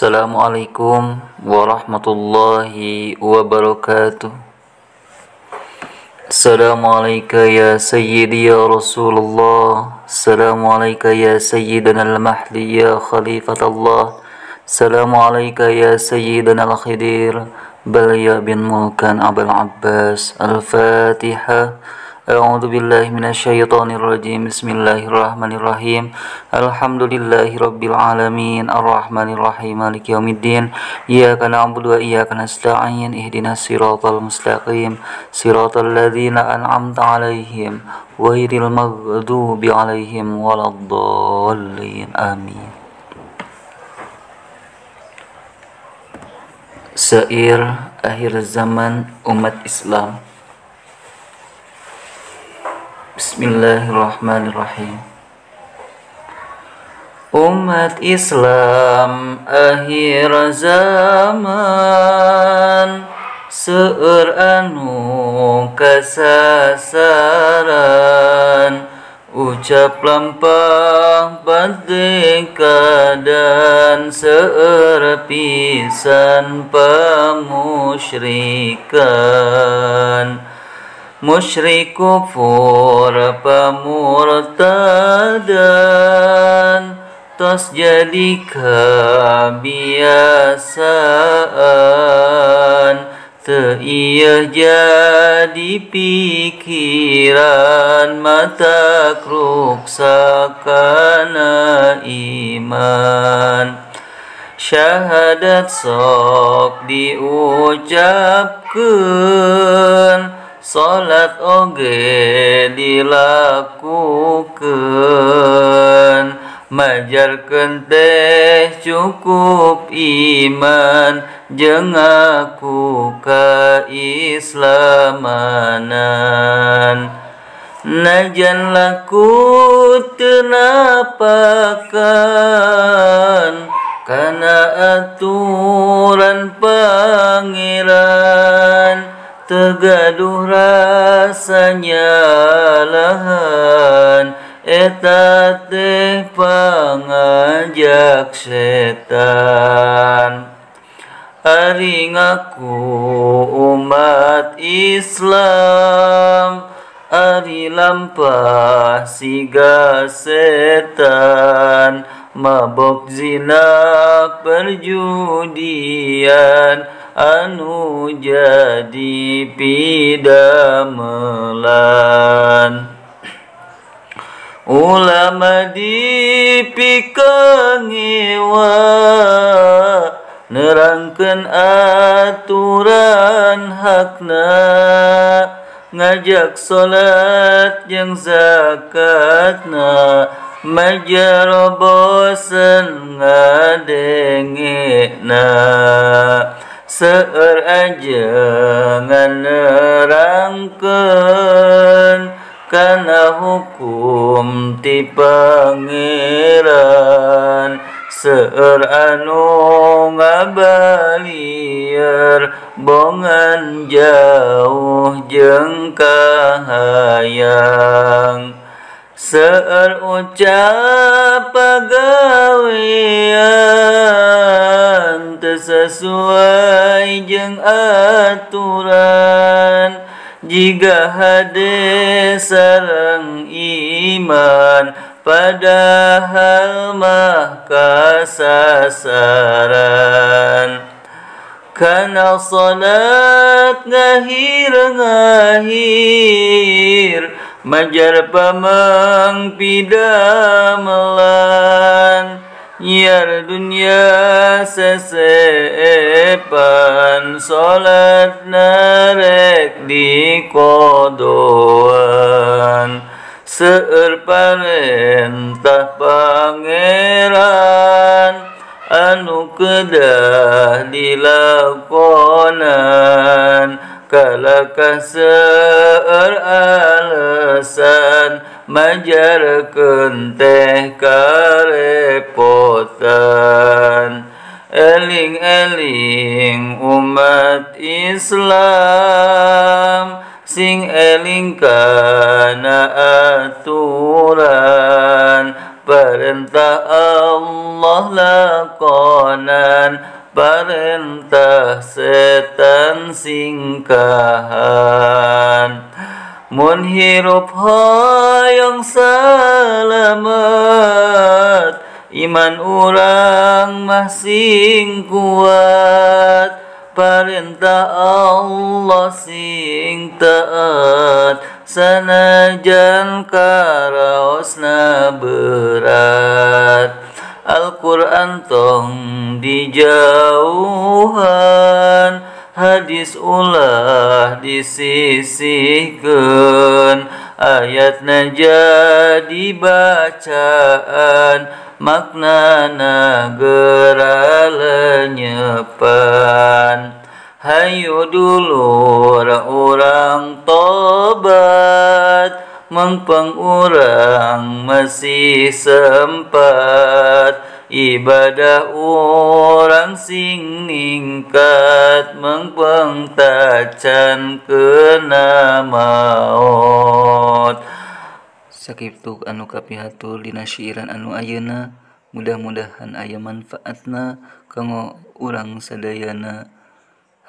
Assalamualaikum warahmatullahi wabarakatuh. Assalamualaikum ya Sayyidi ya Rasulullah. Assalamualaikum ya Sayyidina al-Mahdi ya Khalifatullah. Assalamualaikum ya Sayyidina al-Khidir Balya bin Mulkan Abul Abbas. Al-Fatihah. A'udzu billahi minasyaitonir rajim. Bismillahirrahmanirrahim. Alhamdulillahi rabbil alamin. Arrahmanir rahim. Maliki yaumiddin. Iyyaka na'budu wa iyyaka nasta'in. Ihdinas siratal mustaqim. Siratal ladzina an'amta 'alaihim ghairil maghdubi 'alaihim waladdallin. Amin. Syair akhir zaman umat Islam. Bismillahirrahmanirrahim. Umat Islam akhir zaman, seueur anu kasasaran, ucap lampah badeka dan seueur pisan pamusyrikan. Musyrik kufur pamurtadan, tos jadi kebiasaan, teu ieu jadi pikiran, mata ruksak kana iman. Syahadat sok diucapkeun, salat oge dilakukeun, majarkeun teh cukup iman, jeung ngaku kaislamanan. Najan laku teu napakan kana aturan pangeran, tegaduh rasa nyalahan, eta teh pangajak setan. Ari ngaku umat Islam, ari lampah siga setan, mabok zina perjudian, anu jadi pidamelan. Ulama dipikangewa, nerangkeun aturan hakna, ngajak salat jeung zakatna, majar bosen ngadengena. Seueur ajengan nerangkeun kana hukum ti pangeran, seueur anu ngabalieur bongan jauh jeung kahayang. Seueur ucap pagawean teu sesuai jeung aturan, jiga hade sareng iman, padahal mah kasasaran. Kana salat ngahir-ngahir, majar pamang pidamelan, nyiar dunya sesepan, salat narek di kodoan. Seueur parentah pangeran anu kedah dilakonan, kalakah seueur alasan, majarkeun teh karepotan. Eling-eling umat Islam, sing eling kana aturan, Perintah Allah lakonan, perintah setan singkahan. Mun hirup hoyong salamet, iman urang mah sing kuat. Perintah Allah sing taat, sanajan karaosna berat. Al-Quran tong dijauhan, hadis ulah disisihkeun. Ayatna jadi bacaan, maknana geura lenyepan. Hayu dulur urang tobat, mengpeng urang masih sempat. Ibadah urang sing ningkat, mengpeng tacan kena maot. Sakitu anu kapihatur dina syairan anu ayeuna, mudah-mudahan aya manfaatna kanggo urang sadayana.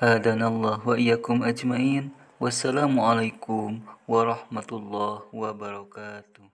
Hadanallah wa iyyakum ajmain. Wassalamualaikum warahmatullahi wabarakatuh.